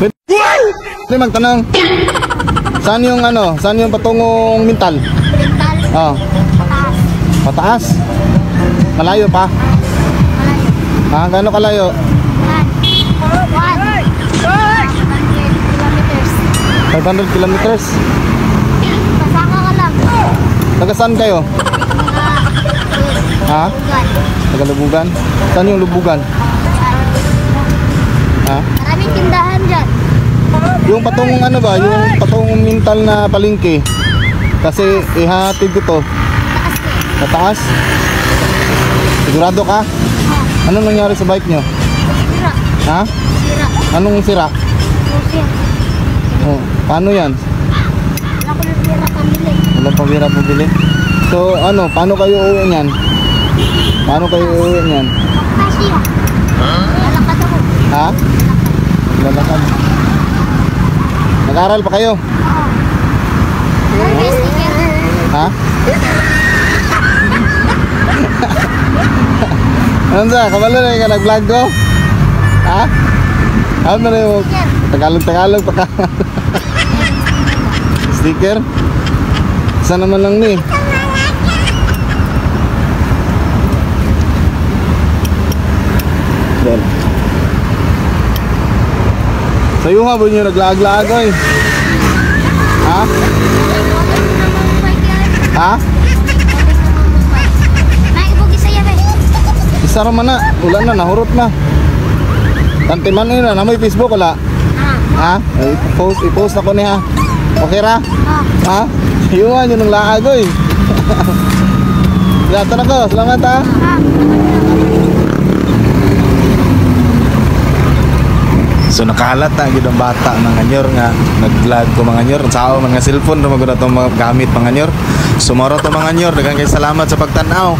Pwede magtanong. Saan yung ano? Saan yung patungong Mintal? Mental. Oh, Pataas. Pataas. Malayo pa. Malayo. Ha, gaano kalayo? One. One. 100 kilometers. 500 kilometers. Pasaka ka lang. Taga saan kayo? Ha? Ugan. Taga Lubugan? Saan yung Lubugan? Ha? Maraming tindahan dyan. Yung patungong ano ba? Yung patungong Mintal na palengke. Kasi ihatid ko to. Taas ko. Mataas? Sigurado ka? Anong nangyari sa bike nyo? Sira. Ha? Sira. Anong sira? Sira. Oh, paano yan? Wala ko ng pera pamili. Walang pambira bumili. So ano, paano kayo uuwi niyan? Paano kayo uuwi niyan? Kasi ah. Lalakad ako. Ha? Lalakad. Nag-aral pa kayo? Oo. Ano yung sticker? Ha? Ano sa? Kabalo na yung nag-vlog ko? Ha? Ano na yung Tagalog-Tagalog pa ka? Sticker? Isa naman lang ni. Del. Sayo nga ba nyo naglaag-laag oy? Ha? Ha? May ibog isa yan eh. Isa ra man na. Wala na, nahurot na. Tantiman na, na may Facebook wala. Ah. Ha? Ay, i-post ako niya. Okay ra? Ah. Ha? Sayo nga nyo nang laag oy. Lahat na ko. Salamat ha. Ah. So nakahalata gyud ang bata, mga nyor, nga nag-vlog ko, mga nyor. Sao man nga cellphone ra magud atong mga gamit, mga nyor. So mao ra to, mga nyor, daghan kay salamat sa pagtan-aw.